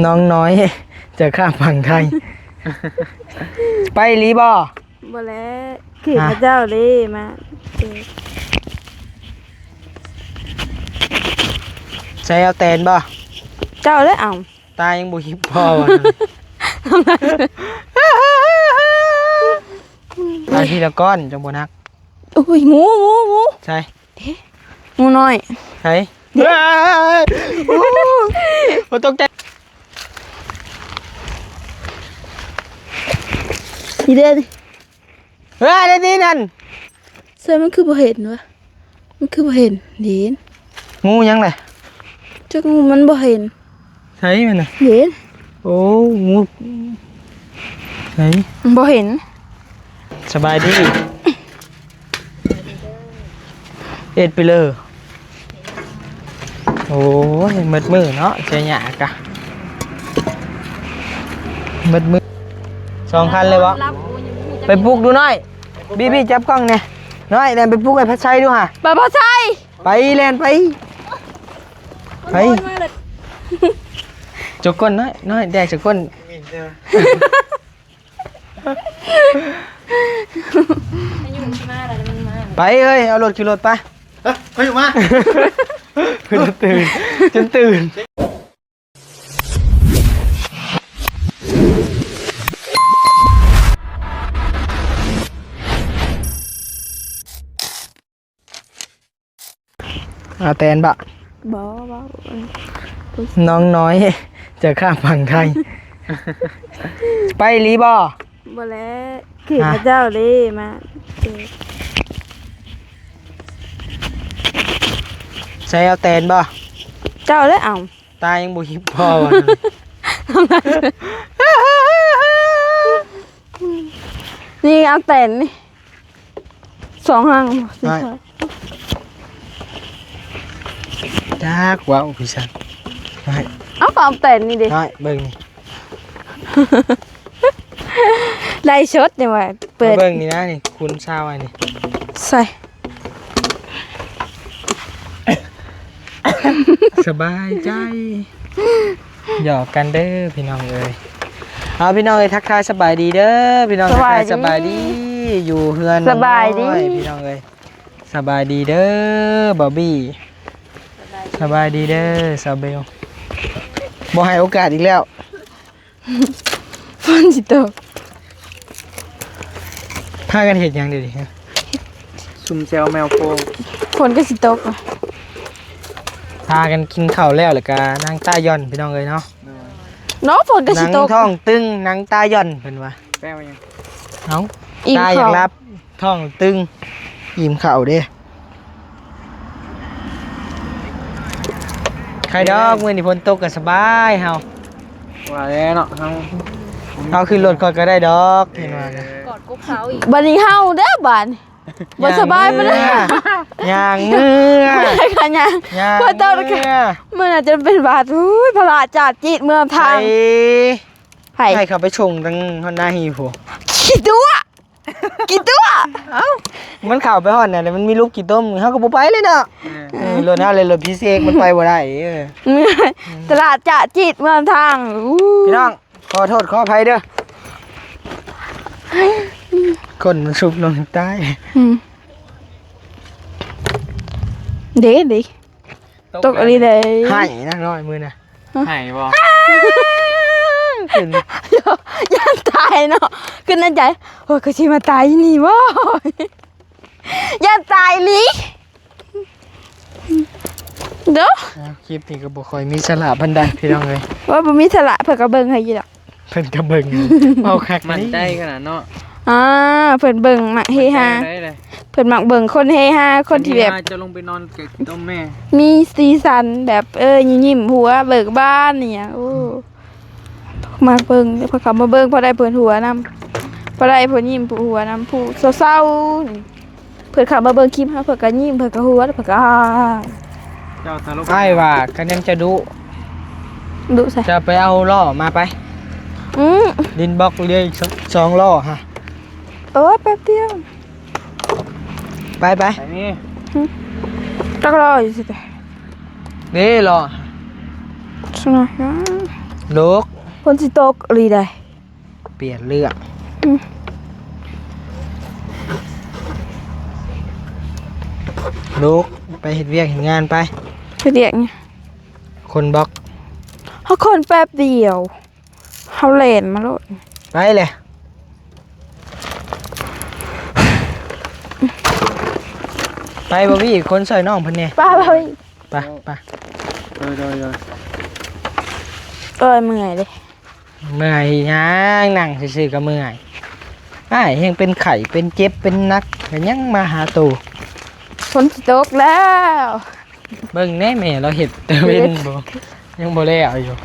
ນ້ອງນ້ອຍຈະຂ້າມຝັ່ງໄທ ໄປອີ່ຫຼີບໍ່? ບໍ່ແລ້ວ ເຂດ ຮະ ເຂົາເຈົ້າເດ້ມາ ເອີ ໃສ່ເອົາແຕນບໍ່? ເຈົ້າແຫຼະເອົາ ຕາຍັງບໍ່ຮິບພໍວ່າ ຕາທີລະກ້ອນຈັ່ງບໍ່ໜັກ. ໂອ້ຍ ງູ ງູ ງູ ໃສ? ເດ້ ງູນ້ອຍ ໃສ? ເດ້ ວ້າຍ ໂອ້ ບໍ່ຕົກໃຈ ນີ້ເດ້ ນີ້ ເອີ ໄດ້ດີນັ້ນ ໃສ່ ມັນຄືບໍ່ເຫັນວະ? ມັນຄືບໍ່ເຫັນ? ເຫັນ ງູຫຍັງລະ? ຈັກ ງູມັນບໍ່ເຫັນ. ໃສມັນນະ? ເຫັນ ໂອ້ ງູ ໃສ? ບໍ່ເຫັນ. ສະບາຍດີ ເອັດປີເລີ. ໂອ້ຍ ໝົດມື້ເນາະ ເສຍຫຍ້າກະ ໝົດມື້ ສອງຄັນເລີຍບໍ່? ໄປປຸກດູນ້ອຍ ບີບີ ຈັບກ້ອງແດ່ ນ້ອຍ ແລ່ນໄປປຸກໄອ້ພັດໄຊດູຫາ ໄປພັດໄຊ ໄປ ແລ່ນໄປ ໄປ ຈົກກົ້ນນ້ອຍ ນ້ອຍ ແດກຈົກກົ້ນ ໄປເອີຍ ເອົາລົດ ຂີ່ລົດໄປ ເອີຍ ໄປມາ ຕື່ນ ຈົນຕື່ນ. ອາແຕນບະ ບໍ່ ເວົ້າ ນ້ອງນ້ອຍຈະຂ້າມຝັ່ງໄທ ໄປອີ່ຫຼີບໍ່? ບໍ່ແລ້ວ ເຂດ ຮະ ເຂົາເຈົ້າເດ້ມາ ເອີ ໃສ່ເອົາແຕນບໍ່? ເຈົ້າແຫຼະເອົາ ຕາຍັງບໍ່ຮິບພໍວ່າ ນີ້ເອົາແຕນນີ້ ສອງຫາງ ຈັກວ່າ ໂອ້ ພີ່ຊັງ ເອົາ ກໍເອົາແຕນນີ້ເດ້ ເບິ່ງນີ້ ໄລຟ໌ສົດນີ້ວ່າ ເປີດ ເບິ່ງນີ້ນະ ນີ້ຄູນຊາວອັນນີ້ ໃສ່ ສະບາຍໃຈ ຫຍອກກັນເດີພີ່ນ້ອງເອີຍ. ເອົາ ພີ່ນ້ອງເອີຍ ທັກທາຍສະບາຍດີເດີພີ່ນ້ອງ ສະບາຍດີ ທັກທາຍສະບາຍດີ ຢູ່ເຮືອນ ສະບາຍດີ ນ້ອງນ້ອຍ ພີ່ນ້ອງເອີຍ ສະບາຍດີເດີບອບບີ ສະບາຍດີເດີສາວເບວ ບໍ່ໃຫ້ໂອກາດອີກແລ້ວ. ຝົນຊິຕົກ ພາກັນເຮັດຫຍັງດຽວນີ້? ຊຸມແຊວແມວໂພງ ຝົນກໍຊິຕົກ ພາກັນກິນເຂົ້າແລ້ວ ແລ້ວກໍນັ່ງຕາຢ່ອນ ພີ່ນ້ອງເອີຍເນາະ ເນາະ ຝົນກໍຊິຕົກ ນັ່ງທ້ອງຕຶງ ນັ່ງຕາຢ່ອນ ເພິ່ນວ່າ ແປວ່າຫຍັງ? ເອົ້າ ອີ່ມ ຕາຢາກຫຼັບ ທ້ອງຕຶງ ອີ່ມເຂົ້າເດ້. ໃຄດອກ ມື້ນີ້ຝົນຕົກກໍສະບາຍເຮົາ ວ່າແລ້ວເນາະ ເຮົາ ເຮົາຂຶ້ນລົດກ່ອນກໍໄດ້ດອກ ເຫັນວ່ານະ ກອດກົບເຂົາອີກ ບັດນີ້ເຮົາເດີບາດນີ້ ບໍ່ສະບາຍປານໃດ ຍ່າງເມືອ ຍ່າງເມືອ ຂະຫຍັງ ຍ່າງເມືອ ເພິ່ນຕ້ອງ ມື້ໜ້າຈະເປັນຫວັດ ໂອ້ຍ ພະລາຈາດຈີດເມືອງທາງ ໃຜ ໃຜ ໃຫ້ເຂົາໄປສົ່ງທາງຮອນນາຮີພຸ້ນ ຂີ້ຕົວະ ຂີ້ຕົວະ ເອົ້າ ມັນເຂົ້າໄປຮອດນັ້ນ ມັນມີລູກຂີ້ຕົມ ເຮົາກໍບໍ່ໄປເລີຍເນາະ ເອີ ເອີ ລົດເຮົາເລີຍ ລົດພິເສດ ມັນໄປບໍ່ໄດ້ ເອີ ຕະຫຼາດຈະຈີດເມືອງທາງ ອູ້ ພີ່ນ້ອງ ຂໍໂທດຂໍອະໄພເດີ ຄົນມັນຊຸບລົງໃຕ້ ອືມ ເດ້ ເດ້ ຕົກ ຕົກອີ່ຫຼີເດ້ ໃຫ້ນາງນ້ອຍມື້ນະ ຮະ ໃຫ້ບໍ່? ຢ້ານຕາຍເນາະ ຄິດໃນໃຈ ໂອ້ຍ ຄືຊິມາຕາຍຢູ່ນີ້ບໍ່? ຢ້ານຕາຍອີ່ຫຼີ ເດີ ຄລິບນີ້ກໍບໍ່ຄ່ອຍມີສາລະປານໃດ ພີ່ນ້ອງເອີຍ ວ່າບໍ່ມີສາລະ ເພິ່ນກໍເບິ່ງໃຫ້ຢູ່ດອກ ເພິ່ນກໍເບິ່ງ ເວົ້າຄັກ ໝັ້ນໃຈຂະໜາດເນາະ ອ່າ ເພິ່ນເບິ່ງມັກເຮຮາ ເພິ່ນມັກເບິ່ງຄົນເຮຮາ ຄົນທີ່ແບບ ເຈົ້າລົງໄປນອນເກັບຕົ້ມແມ່ ມີສີສັນແບບ ເອີ ຍິ້ມຫົວເບີກບານອີ່ຫຍັງ ໂອ້ ມັກເບິ່ງ ເພິ່ນເຂົ້າມາເບິ່ງ ພໍໄດ້ເພິ່ນຫົວນຳ ພໍໄດ້ເພິ່ນຍິ້ມຜູ້ຫົວນຳ ຜູ້ເຊົາໆ ນີ້ ເພິ່ນເຂົ້າມາເບິ່ງຄລິບເຮົາ ເພິ່ນກໍຍິ້ມ ເພິ່ນກໍຫົວ ເພິ່ນກໍ ອ້າຍວ່າ ຄັນຍັງຈະດຸ ດຸໃສ? ຈະໄປເອົາລໍ້ມາໄປ ອືມ ດິນບລັອກເຫຼືອອີກສອງ ສອງລໍ້ຫະ ໂອ້ຍ ແປັບດຽວ ໄປ ໄປ ໄປນີ້ ຫຶ ຈັກລໍ້ຢູ່ໃສ? ເດ້ລໍ້ ສະໜ້ອຍ ລູກ ຝົນຊິຕົກອີ່ຫຼີໃດ໋. ປ່ຽນເລື່ອງ ອືມ ລູກ ໄປເຮັດວຽກເຮັດງານໄປ. ເຮັດວຽກຫຍັງ? ຂົນບລັອກ. ເຮົາຂົນແປັບດຽວ ເຮົາແລ່ນມາໂລດ. ໄປແຫຼະ ໄປ ບາວບີ ຂົນຊ່ອຍນ້ອງເພິ່ນແດ່. ໄປ ບາວບີ ໄປ ໄປ. ໂດຍ ໂດຍ ໂດຍ. ເອີຍ ເມື່ອຍເດ້. ເມື່ອຍຫຍັງ ນັ່ງຊື່ໆກໍເມື່ອຍ. ອ້າຍແຮ່ງເປັນໄຂ້ເປັນເຈັບເປັນໜັກ ກໍຍັງມາຫາໂຕ. ຝົນຊິຕົກແລ້ວ. ເບິ່ງແດ່ແມ່ລາວເຮັດຕາເວັນບໍ່ ຍັງບໍ່ແລ້ວຢູ່.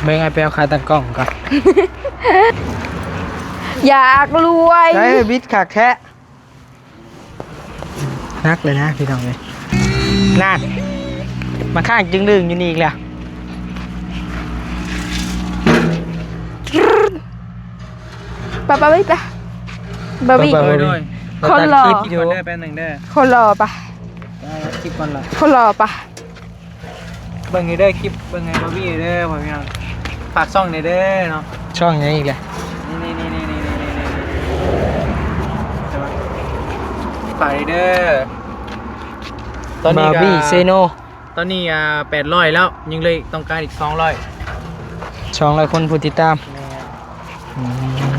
ເບິ່ງ ອ້າຍໄປເອົາຂາຕັ້ງກ້ອງກ່ອນ. ຢາກລວຍ ໃຊ້ບິດຄັກແທ້. ໜັກເລີຍນະພີ່ນ້ອງເອີຍ. ນັ້ນ ມາຄ້າງຈຶ່ງດຶງຢູ່ນີ້ອີກແລ້ວ. ປະ ປະ ປະ ບາວບີ ໄປ ໄປ ໂດຍ ໂດຍ. ຄົນຫຼໍ່ ຕັດຄລິບຢູ່ ແປັບໜຶ່ງເດີ ຄົນຫຼໍ່ປະ ຕັດຄລິບກ່ອນລະ ຄົນຫຼໍ່ປະ. ເບິ່ງໃຫ້ເດີ ຄລິບເບິ່ງໃຫ້ບາວບີເດີ ພໍ່ແມ່ພີ່ນ້ອງ ຝາກຊ່ອງແດ່ເດີເນາະ. ຊ່ອງຫຍັງອີກລະ? ນີ້ໆ ຝາກເດີ. ຕອນນີ້ ບາວບີ ເຊໂນ ຕອນນີ້ ອ່າ ແປດຮ້ອຍແລ້ວ ຍັງເຫຼືອຕ້ອງການອີກສອງຮ້ອຍ ສອງຮ້ອຍຄົນຜູ້ຕິດຕາມ. ແມ່ນ ອືມ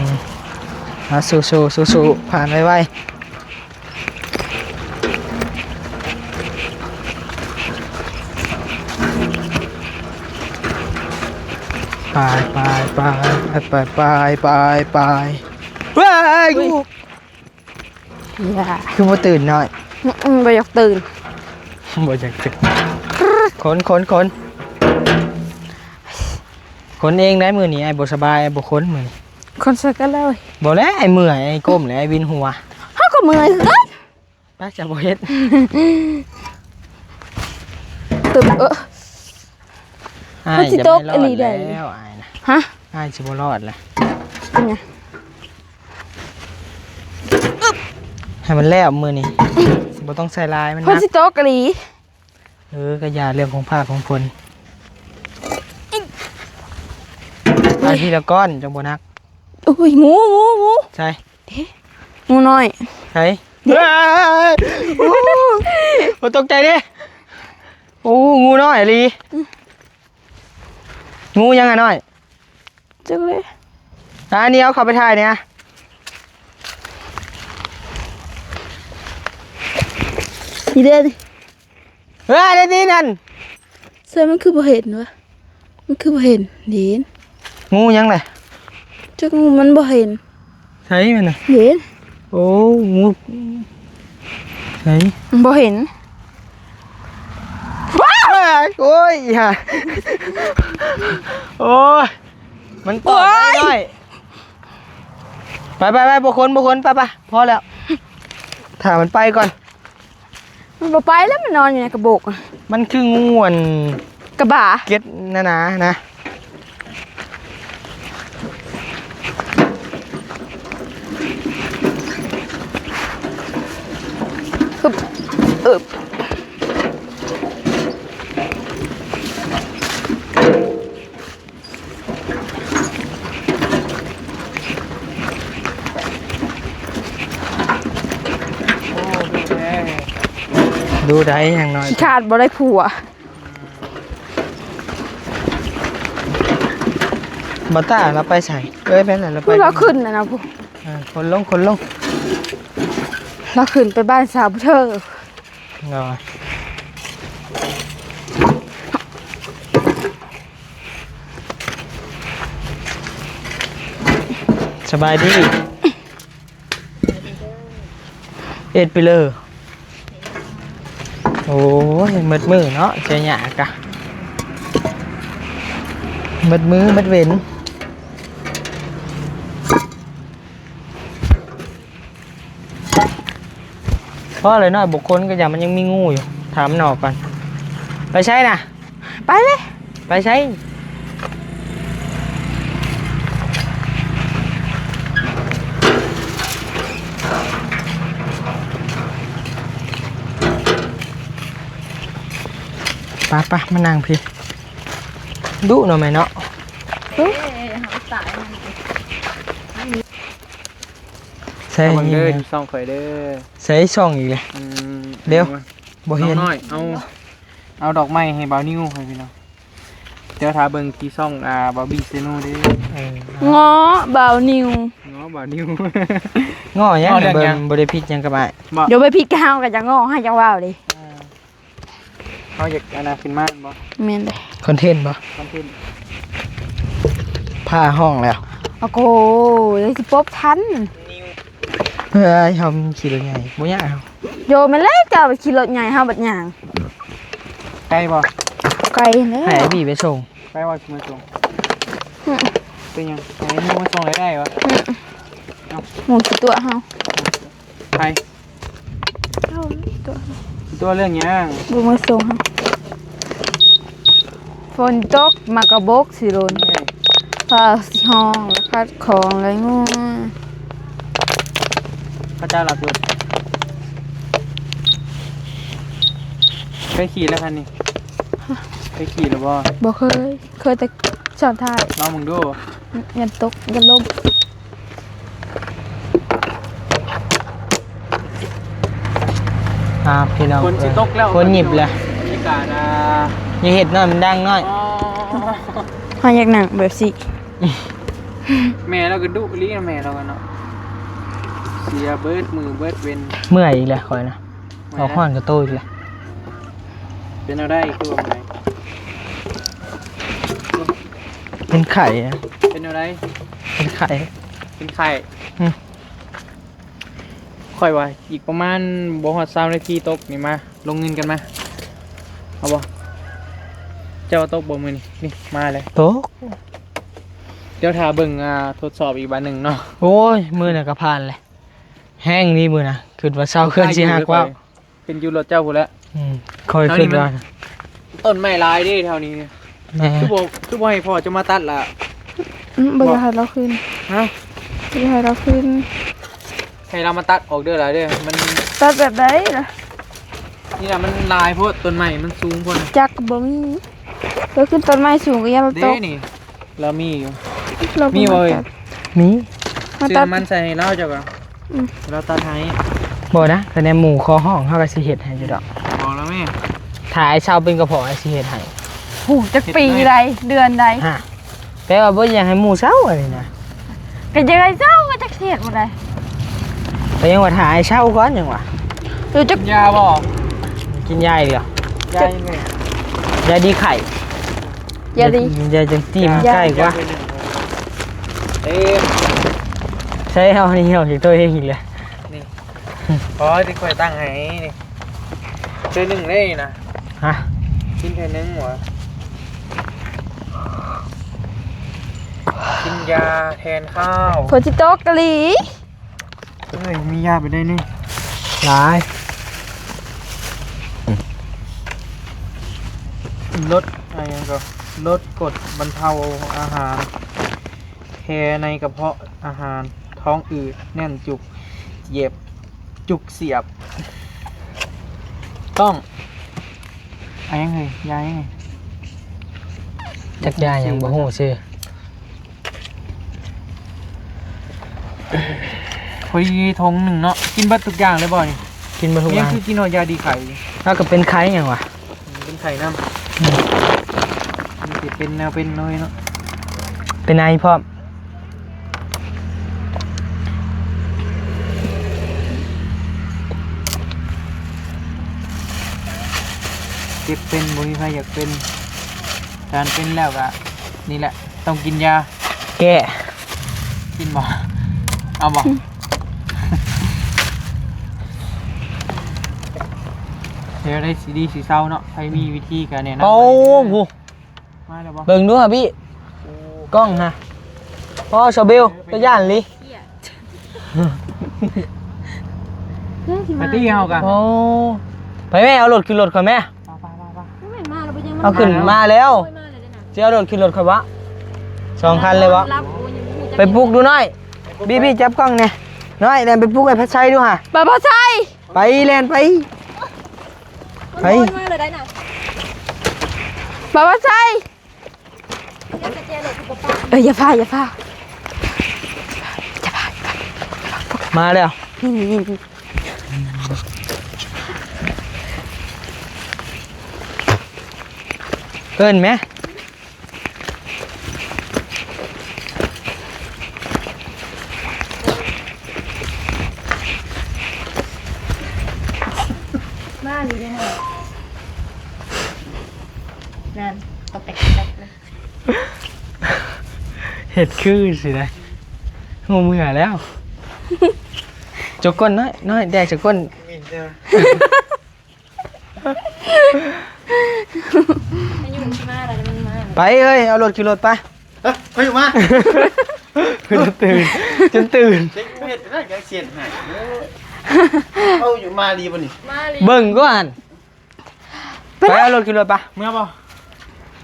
ອ່າ ສູ້ໆ ສູ້ໆ ຜ່ານໄວໆ. ໄປ ໄປ ໄປ ໄປ ໄປ ໄປ ໄປ. ວ້າຍ ອຸ້ຍ ກູ ຢ່າ ຄືບໍ່ຕື່ນນ້ອຍ? ອືມ ບໍ່ຢາກຕື່ນ ບໍ່ຢາກຕື່ນ. ຂົນ ຂົນ ຂົນ ຂົນເອງໄດ໋. ມື້ນີ້ອ້າຍບໍ່ສະບາຍ ອ້າຍບໍ່ຂົນມື້ນີ້. ຂົນໃສ່ກັນເລີຍ. ບໍ່ແລ້ວ ອ້າຍເມື່ອຍ ອ້າຍກົ້ມແລ້ວ ອ້າຍວິນຫົວ. ເຮົາກໍເມື່ອຍຄືກັນ. ໄປ ຈະບໍ່ເຮັດ. ຕຶບ ເອີ ອ້າຍ ມັນຊິຕົກອີ່ຫຼີໃດ໋. ອ້າຍນະ ຮະ ອ້າຍຊິບໍ່ລອດແຫຼະ. ເປັນຫຍັງ? ໃຫ້ມັນແລ້ວມື້ນີ້ ບໍ່ຕ້ອງໃສ່ຫຼາຍ ມັນໜັກ. ມັນຊິຕົກອີ່ຫຼີ. ເອີ ກະຢ່າເລື່ອງຂອງຟ້າຂອງຝົນ. ອາ ທີລະກ້ອນຈັ່ງບໍ່ໜັກ. ໂອ້ຍ ງູ ງູ ງູ. ໃສ? ເດ້ ງູນ້ອຍ. ໃສ? ເດ້ ວ້າຍ ໂອ້ ຕົກໃຈເດ້. ໂອ້ ງູນ້ອຍອີ່ຫຼີ. ອືມ ງູຫຍັງອະນ້ອຍ? ຈັກເລີຍ. ອາ ນີ້ເອົາເຂົ້າໄປຖ່າຍແດ່. ນີ້ເດ້ ນີ້. ເອີ ໄດ້ດີນັ້ນ. ໃສ່ ມັນຄືບໍ່ເຫັນວະ? ມັນຄືບໍ່ເຫັນ? ເຫັນ. ງູຫຍັງລະ? ຈັກ ງູມັນບໍ່ເຫັນ. ໃສມັນນະ? ເຫັນ. ໂອ້ ງູ ໃສ? ມັນບໍ່ເຫັນ. ວ້າຍ ໂອ້ຍ ອີຫ່າ ໂອ້ຍ ມັນຕອດໄດ້ນ້ອຍ. ໂອ້ຍ ໄປໆໆ ບໍ່ຄົນ ບໍ່ຄົນ ໄປໆ ພໍແລ້ວ ຖ້າມັນໄປກ່ອນ. ມັນບໍ່ໄປແລ້ວ ມັນນອນຢູ່ໃນກະໂບກ. ມັນຄືງູອັນ ກະບາ ເກັດໜາໆນະ. ອຶບ ອຶບ. ດູໄດ້ຫຍັງໜ້ອຍ ຂີ້ຂາດບໍ່ໄດ້ຜົວ. ບໍ່ຕ້າລາວໄປໃສ? ເອີຍ ແມ່ນແຫຼະ ລາວໄປ ລາວຂຶ້ນນະນະພຸ້ນ. ເອີ ຂົນລົງ ຂົນລົງ. ລາວຂຶ້ນໄປບ້ານສາວຜູ້ເທີ. ໂດຍ. ສະບາຍດີ. ເອັດໄປເລີຍ. ໂອ້ຍ ໝົດມື້ເນາະ ເຈຍະກະ ໝົດມື້ໝົດເວັນ. ພໍແລ້ວນ້ອຍ ບໍ່ຄົນກະຢ່າ ມັນຍັງມີງູຢູ່. ຖາມມັນອອກກ່ອນ. ໄປໃສນະ? ໄປເລີຍ. ໄປໃສ? ໂອ້ ໄປໆ ມານັ່ງພີ້ ດຸເນາະແມ່ເນາະ. ເອີ ເຮົາຕາຍມັນ ໃສ່ ເບິ່ງເດີ ຊ່ອງຂ້ອຍເດີ ໃສ່ຊ່ອງອີກແລ້ວ. ອືມ ເດວ ບໍ່ເຫັນ ນ້ອງນ້ອຍ ເອົາ ເອົາດອກໄມ້ໃຫ້ບ່າວນິວ ໃຫ້ພີ່ນ້ອງ. ດຽວຖ້າເບິ່ງທີ່ຊ່ອງ ອ່າ ບ່າວບີ ແຊນແນວເດີ. ເອີ ເງາະບ່າວນິວ ເງາະບ່າວນິວ ເງາະຫຍັງ ເບິ່ງບໍ່ໄດ້ຜິດຫຍັງກັບອ້າຍ. ດຽວໄປຜິດກັບເຮົາກໍຈະເງາະ ໃຫ້ເຈົ້າເວົ້າເດ້. ເຮົາຢາກອັນນັ້ນຂຶ້ນມາແມ່ນບໍ່? ແມ່ນເດ້. ຄອນເທັນບໍ່? ຄອນເທັນ ພາຮ້ອງແລ້ວ. ໂອ້ໂຫ ຍັງຊິປົບທັນ. ເຮີ້ຍ ເຮົາຂີ່ລົດໃຫຍ່ ບໍ່ຍາກເຮົາ. ໂຍ ແມ່ນແລ້ວ ເຈົ້າໄປຂີ່ລົດໃຫຍ່ ເຮົາບັດຍ່າງ. ໄກບໍ່? ໄກແລ້ວ. ໃຫ້ອ້າຍບີໄປສົ່ງ. ໄປວ່າຊິມາສົ່ງ. ຫຶ ເປັນຫຍັງ? ໃຫ້ໝູ່ມາສົ່ງໄດ້ບໍ່? ຫຶ ເອົ້າ ໝູ່ຊິຕົວະເຮົາ. ໃຜ? ເຮົາຕົວະ ຕົວະເລື່ອງຫຍັງ? ບໍ່ມາສົ່ງເຮົາ. ຝົນຕົກ ໝາກກະບົກຊິຫຼົ່ນ. ເອີ ຟ້າຊິຮ້ອງ ແລະ ຄັດຂອງ ແລະ ງົວ. ເຂົາເຈົ້າລັບຢູ່. ເຄີຍຂີ່ແລ້ວຄັນນີ້? ເຄີຍຂີ່ແລ້ວບໍ່? ບໍ່ເຄີຍ. ເຄີຍແຕ່ຊ້ອນທ້າຍ. ລອງເບິ່ງດູ. ຢ້ານຕົກ ຢ້ານລົ້ມ. ອ່າ ພີ່ນ້ອງ ຝົນຊິຕົກແລ້ວ ຝົນຫຍິບແລ້ວ. ບັນຍາກາດ ອ່າ ຢ່າເຮັດໜ້ອຍ ມັນດັງໜ້ອຍ. ອໍ ເຮົາຢາກນັ່ງແບບຊີ້. ແມ່ລາວກໍດຸອີ່ຫຼີນະ ແມ່ລາວກໍເນາະ ເສຍເບິດມື້ເບິດເວັນ. ເມື່ອຍອີກແລ້ວຂ້ອຍນະ. ເມື່ອຍ ອອກຮ້ອນກະໂຕອີກແລ້ວ. ເປັນແນວໃດຄືວ່າເມື່ອຍ? ເປັນໄຂ້. ເປັນແນວໃດ? ເປັນໄຂ້. ເປັນໄຂ້. ອືມ ຂ້ອຍວ່າອີກປະມານບໍ່ຮອດຊາວນາທີຕົກນີ້ ມາລົງເງິນກັນມາ. ເອົາບໍ່? ເຈົ້າຕົກບໍ່ມື້ນີ້? ນີ້ມາແລ້ວ ຕົກ. ດຽວຖ້າເບິ່ງ ອ່າ ທົດສອບອີກບາດໜຶ່ງເນາະ. ໂອ້ຍ ມື້ນັ້ນກໍຜ່ານແຫຼະ ແຮງນີ້ມື້ນະ ຄິດວ່າເສົາເຮືອນຊິຫັກ. ວ່າ ຂຶ້ນຢູ່ລົດເຈົ້າພຸ້ນແຫຼະ. ອືມ ຂ້ອຍຄິດວ່າ ແຖວນີ້ມັນຕົ້ນໄມ້ຫຼາຍເດ້ແຖວນີ້. ແມ່ນ. ຄືບໍ່ ຄືບໍ່ໃຫ້ພໍ່ເຈົ້າມາຕັດລະ? ອືມ ບໍ່ຢາກໃຫ້ລາວຄືນ. ຮະ? ບໍ່ຢາກໃຫ້ລາວຄືນ. ໃຫ້ລາວມາຕັດອອກເດີຫຼາຍເດີ. ມັນຕັດແບບໃດລະ? ນີ້ນະ ມັນຫຼາຍໂພດ ຕົ້ນໄມ້ມັນສູງໂພດນະ. ຈັກບໍ່ມີ. ກໍຄືຕົ້ນໄມ້ສູງກໍຢ້ານມັນຕົກ. ເດ້ນີ້ ລາວມີຢູ່. ມີບໍ່ເອີຍ? ມີ. ຊື້ນ້ຳມັນໃສ່ໃຫ້ລາວເຈົ້າກໍ. ອືມ ລາວຕັດໃຫ້. ບໍ່ນະ ຄະແນນໝູ່ຂໍຮ້ອງ ເຮົາກໍຊິເຮັດໃຫ້ຢູ່ດອກ. ບອກລາວແມ່. ຖ້າອ້າຍເຊົາເປັນກະເພາະ ອ້າຍຊິເຮັດໃຫ້. ໂຫ ຈັກປີໃດ ເດືອນໃດ? ຮະ ແປວ່າບໍ່ຢາກໃຫ້ໝູ່ເຊົາອັນນີ້ນະ. ກໍຢາກໃຫ້ເຊົາ ກໍຈັກຊິເຮັດບໍ່ໄດ້. ກໍຍັງວ່າຖ້າອ້າຍເຊົາກ່ອນ ຍັງວ່າ. ເອີ ຈັກ ຢາບໍ່? ກິນຢາອີກແລ້ວ. ຢາຫຍັງ? ຢາດີໄຂ້. ຢາດີ ຢາຈັ່ງຕີມັນໃກ້ກວ່າ. ເອີ ໃຊ້ເຮົານີ້ເຮົາຊິໂຕເອງອີກແລ້ວ. ນີ້ ພໍທີ່ຂ້ອຍຕັ້ງໃຫ້ນີ້ ເທື່ອໜຶ່ງເດ້ນະ. ຮະ? ກິນເທື່ອໜຶ່ງຫວາ? ກິນຢາແທນຂ້າວ. ຝົນຊິຕົກອີ່ຫຼີ. ເອີຍ ມີຢາໄປໄດ້ນີ້ ຫຼາຍ. ລົດ ອາ ຫຍັງກໍ ລົດກົດບັນເທົາອາຫານ ແຜໃນກະເພາະອາຫານ ທ້ອງອືດ ແໜ້ນຈຸກ ເຈັບ ຈຸກສຽບ ຕ້ອງ ອາ ຫຍັງເຮີ້ຍ ຢາຫຍັງເຮີ້ຍ? ຈັກຢາຫຍັງ ບໍ່ຮູ້ຊື່. ພໍດີຖົງໜຶ່ງເນາະ. ກິນເບິດທຸກຢ່າງເລີຍບໍ່ນີ້? ກິນເບິດທຸກຢ່າງ. ຍັງຄືກິນຮອດຢາດີໄຂ້. ລາວກໍເປັນໄຂ້ຫຍັງວະ? ອືມ ເປັນໄຂ້ນຳ. ອືມ ມັນຊິເປັນແນວເປັນນ້ອຍເນາະ. ເປັນໄອພ້ອມ. ເຈັບເປັນ ບໍ່ມີໃຜຢາກເປັນ. ການເປັນແລ້ວກະນີ້ແຫຼະ ຕ້ອງກິນຢາແກ້. ກິນບໍ່? ເອົາບໍ່? ອືມ ດຽວໄດ້ຊິດີຊິເຊົາເນາະ. ໃຜມີວິທີກະແນະນຳ. ໂອ້ໂຫ ມາແລ້ວບໍ່? ເບິ່ງດູຫາບີ້ ໂອ້ ກ້ອງຫາ. ໂອ້ ຊາວເບວ ຕາຢ້ານອີ່ຫຼີ. ໄປຕິເຮົາກະ. ໂອ້ ໄປແມ່ ເອົາລົດຂຶ້ນລົດຂ້ອຍແມ່. ໄປໆໆໆ ເອົາຂຶ້ນມາແລ້ວ. ຊິເອົາລົດຂຶ້ນລົດຂ້ອຍວະ? ສອງຄັນເລີຍວະ? ໄປປຸກດູນ້ອຍ. ບີ້ໆ ຈັບກ້ອງແດ່. ນ້ອຍ ແລ່ນໄປປຸກໄອ້ພັດໄຊດູຫາ. ໄປພັດໄຊ. ໄປ ແລ່ນໄປ ໄປ. ມັນໂດນມາເລີຍໄດ໋ນະ. ບໍ່ວ່າໃສ່ ເອີຍ ຢ່າຟ້າວ ຢ່າຟ້າວ ຢ່າຟ້າວ ມາແລ້ວ ນີ້ໆ ນີ້ ເອີ້ນແມ. ມານີ້ເດ້ ນັ້ນ ຕອກແຕກຕອກແຕກເລີຍ ເຮັດຄືຊິໄດ້ ຮູ້ເມື່ອແລ້ວ ຈົກກົ້ນນ້ອຍ ນ້ອຍ ແດກຈົກກົ້ນ ພາຍຸມັນຊິມາແລ້ວ ມັນມາ ໄປເອີຍ ເອົາລົດຂຶ້ນລົດໄປ ຮະ ພາຍຸມາ ຕື່ນ ຈົນຕື່ນ ເຮັດໄດ້ຈັກເຊັນໃຫ້ ເອີ ເອົາຢູ່ມາດີບໍ່ນີ້ ມາດີ ເບິ່ງກ່ອນ ໄປເອົາລົດຂຶ້ນລົດໄປ ເມືອບໍ່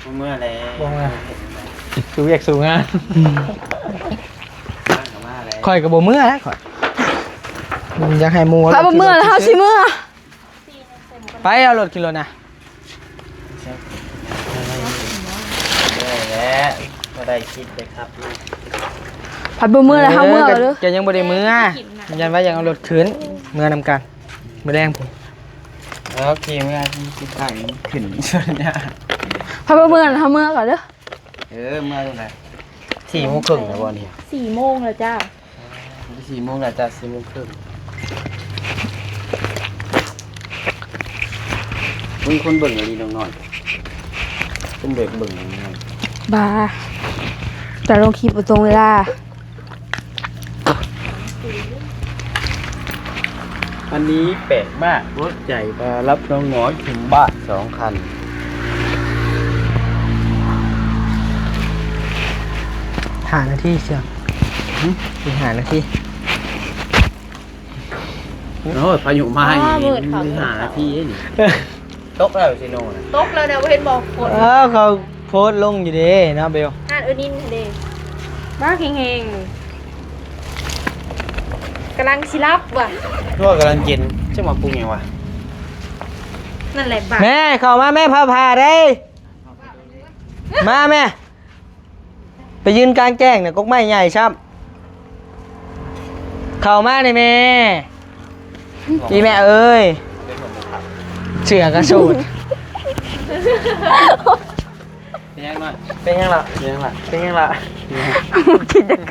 ບໍ່ເມືອແລ້ວ ບໍ່ເມືອ ສູ່ວຽກສູ່ງານ ອືມ ຂ້ອຍກໍບໍ່ເມືອແລ້ວຂ້ອຍ ຢາກໃຫ້ໝູ່ ຖ້າບໍ່ເມືອແລ້ວເຮົາຊິເມືອ ໄປເອົາລົດຂຶ້ນລົດນະ ເມື່ອຍແລ້ວ ບໍ່ໄດ້ຄິດເລີຍຄັບ ພັດບໍ່ເມືອແລ້ວ ເຮົາເມືອເດີ ເຈົ້າຍັງບໍ່ໄດ້ເມືອ ຢ້ານວ່າຢາກເອົາລົດຂຶ້ນ ເມືອນຳກັນ ມື້ແລງພຸ້ນ ໂອເຄ ເມື່ອຊິໄປຂຶ້ນ ພັດບໍ່ເມືອແລ້ວ ເຮົາເມືອກ່ອນເດີ ເອີ ເມືອແລ້ວ ສີ່ໂມງເຄິ່ງແລ້ວບໍ່ນີ້ ສີ່ໂມງແລ້ວຈ້າ. ສີ່ໂມງແລ້ວຈ້າ ສີ່ໂມງເຄິ່ງ ມີຄົນເບິ່ງອີ່ຫຼີນ້ອງນ້ອຍ ຄົນເບິ່ງ ເບິ່ງນ້ອງນ້ອຍ ບ້າ ຈະລົງຄລິບບໍ່ຕົງເວລາ ອັນນີ້ແປກມາກ ລົດໃຫຍ່ມາຮັບນ້ອງນ້ອຍເຖິງບ້ານສອງຄັນ ຫ້ານາທີ ເຊື່ອ ຫຶ ອີກຫ້ານາທີ ໂອ້ຍ ພາຍຸມາອີກ ອໍ ມືດເຂົາ ມີຫ້ານາທີເດ້ນີ້ ເອີ ຕົກແລ້ວຊິໂນນະ ຕົກແລ້ວນະ ບໍ່ເຫັນບໍ່ຝົນ ເອີ ເຂົາໂພສລົງຢູ່ເດ້ເນາະເບວ ຫາດເອີນິນເດ້ ບ້າແຮງໆ ກຳລັງຊິຫຼັບວ່າ ໂອ້ ກຳລັງເຢັນ ຈັກມາປຸກຫຍັງວະ ນັ້ນແຫຼະບ້າ ແມ່ ເຂົ້າມາແມ່ ຟ້າຜ່າເດ້ ມາແມ່. ໄປຢືນກາງແຈ້ງນະ ກົກໄມ້ໃຫຍ່ຊ້ຳ ເຂົ້າມານີ້ແມ່ ອີແມ່ເອີຍ ເສື້ອກະສູດ ເປັນຫຍັງນ້ອຍ ເປັນຫຍັງລະ ເປັນຫຍັງລະ ເປັນຫຍັງລະ ຄິດຢາກ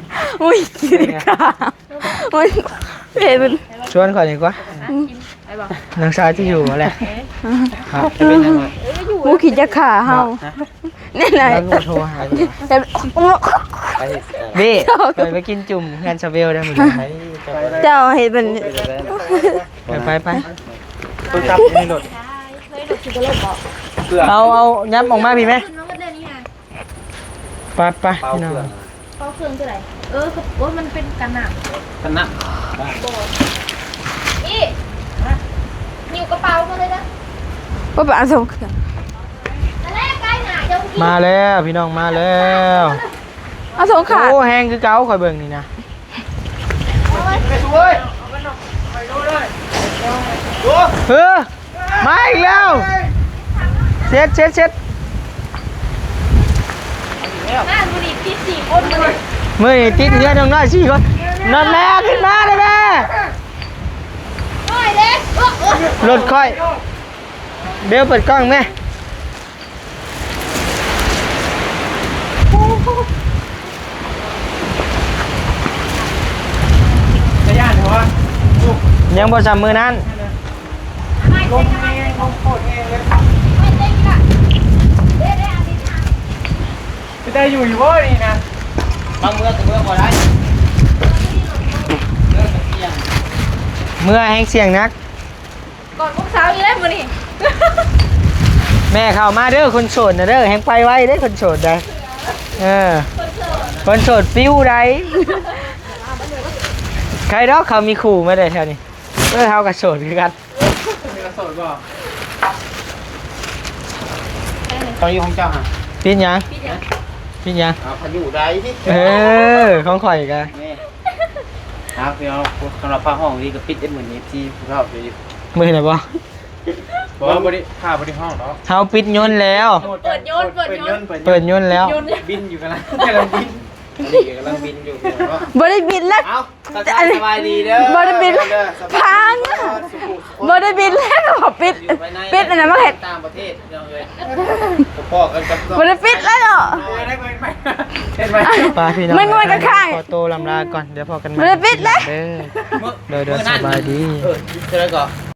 ໂອ້ຍ ຄິດຢາກຂ້າ ໂອ້ຍ ເອີ ມັນ ຊວນຂ້ອຍດີກວ່າ ອືມ ໄປບໍ່ ນ້ອງຊາຍຈະຢູ່ບໍ່ແຫຼະ ເອີ ຮະ ເປັນຫຍັງວະ ບໍ່ຄິດຈະຂ້າເຮົາ ຮະ ແນ່ນອນ ແລ້ວໂທຫາ ແຕ່ ເບ້ ເຈົ້າ ໄປ ໄປກິນຈຸ່ມເຮືອນຊາເວວໄດ້ມື້ນີ້ ເຈົ້າເຮັດແບບນີ້ ໄປ ໄປ ໄປ ໂທລະສັບຢູ່ໃນລົດ ເອົາ ເອົາ ຍັບອອກມາພີ້ແມ ໄປ ໄປ ພີ່ນ້ອງ ເປົ່າເຄື່ອງຕົວໃດ ເອີ ໂອ້ຍ ມັນເປັນກັນນ້ຳ ກັນນ້ຳ ນີ້ ຫິ້ວກະເປົາມາເລີຍເດີ ບໍ່ໄປເອົາສອງເຄື່ອງ ມາແລ້ວພີ່ນ້ອງ ມາແລ້ວ ເອົາສອງຂາ ໂອ້ ແຮງຄືເກົ່າ ຂ້ອຍເບິ່ງນີ້ນະ ເອີ ມາອີກແລ້ວ ເຊັດ ເຊັດ ເຊັດ ມາມື້ນີ້ຕິດສີ່ຄົນມື້ນີ້ ມື້ນີ້ຕິດເຮືອນນ້ອງນ້ອຍສີ່ຄົນ ນ້ອງແມ່ຂຶ້ນມາເດ້ແມ່ ນ້ອຍເດ້ ລົດຂ້ອຍ ເບວເປີດກ້ອງແມ່ ຈະຢ້ານບໍ່? ຍັງບໍ່ສ່ຳມື້ນັ້ນ ລົມແຮງ ລົມໂຄດແຮງເລີຍ ເປັນຕາຢູ່ຢູ່ບໍ່ນີ້ນະ? ບາງເມືອກໍເມືອບໍ່ໄດ້ ເມືອກໍສ່ຽງ ເມືອແຮງສ່ຽງໜັກ. ກອດລູກສາວອີກແລ້ວມື້ນີ້ ແມ່ເຂົ້າມາເດີ ຄົນໂສດນະເດີ ແຮງໄປໄວເດ້ ຄົນໂສດໄດ໋ ເອີ ຄົນໂສດປິວໄດ໋ ໃຄດອກເຂົາມີຄູ່ມາໄດ້ແຖວນີ້ ເອີ ເຮົາກໍໂສດຄືກັນ ມີໂສດບໍ່? ເຂົາຢູ່ຂອງເຈົ້າຫະ ປິດຫຍັງ? ປິດຫຍັງ? ເອົາ ເຂົາຢູ່ໄດ້ ເອີ ຂອງຂ້ອຍກະ ນີ້ ຫາ ພີ່ນ້ອງ ສຳລັບພາຫ້ອງນີ້ກໍປິດໄດ້ ມື້ນີ້ ເອັຟຊີ ຜູ້ເຖົ້າຢູ່ ມື້ນີ້ນະບໍ່? ບໍ່ ບໍ່ໄດ້ ຂ້າບໍ່ໄດ້ຮ້ອງດອກ. ເຮົາປິດຍົນແລ້ວ. ເປີດຍົນ ເປີດຍົນ ເປີດຍົນແລ້ວ. ບິນຢູ່ ກຳລັງ ກຳລັງບິນ ອັນນີ້ກຳລັງບິນຢູ່ເນາະ. ບໍ່ໄດ້ບິນແລ້ວ. ເອົ້າ ທັກທາຍສະບາຍດີເດີ. ບໍ່ໄດ້ບິນແລ້ວ ພັງ. ບໍ່ໄດ້ບິນແລ້ວ ປິດ ປິດອັນນັ້ນມາເຮັດ ຕ່າງປະເທດ ພີ່ນ້ອງເອີຍ. ພໍ້ກັນກັບ ບໍ່ໄດ້ປິດແລ້ວເນາະ. ເຮັດໄວ້ ເຮັດໄວ້ ໄປພີ່ນ້ອງ ມັນ ມັນກໍຄ້າງ. ຂໍໂຕລຳລາກ່ອນ ດຽວພໍ້ກັນໃໝ່ ບໍ່ໄດ້ປິດແລ້ວເດີ. ໂດຍ ໂດຍ ສະບາຍດີ. ເອີ ເທົ່າໃດກໍ